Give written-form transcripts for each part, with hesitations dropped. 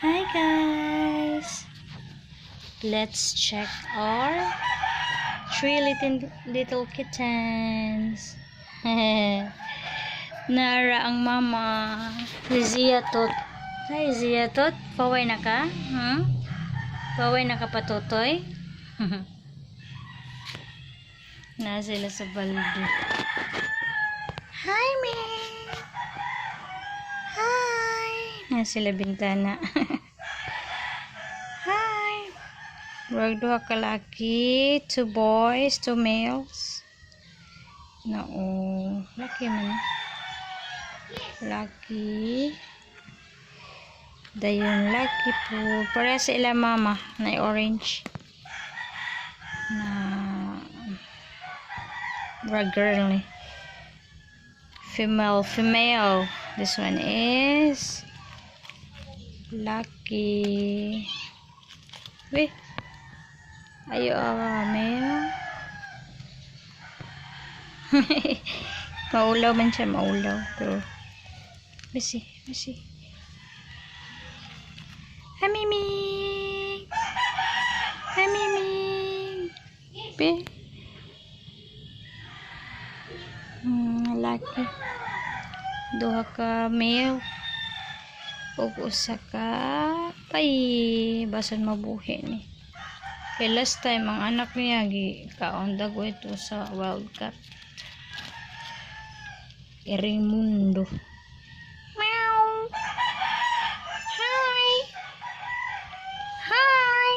Hi guys! Let's check our three little little kittens. Nara ang mama. Si Zia Tot. Hi, Zia Tot. Paway na ka? Hmm? Paway na ka patutoy? Na sila sa balde. Hi, Ming! Hi! Na sila bintana. Hi! Murag duha ka laki, two boys, two males. Nao, laki man. Laki. Dayon laki po. Para sa ila mama na orange. Na murag girl ni. Female, female. This one is lucky. Wait. Ayo, ah, male. Maulaw man siya, maulaw. Pero, busy, busy. Hi, Mimi! Hi, Mimi! Be. Lucky. Duha ka male. Ug usa ka pay basan mabuhi ni. Kay last time ang anak niya gi kaon dago ito sa wildcat. Iring mundo. Meow. Hi. Hi.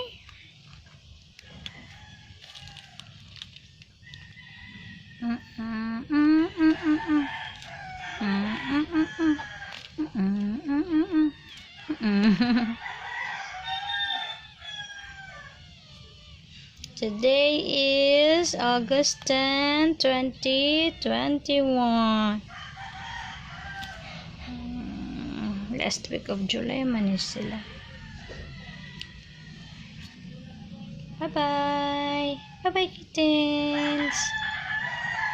Today is August 10, 2021. Last week of July man is sila. Bye-bye. Bye-bye, kittens.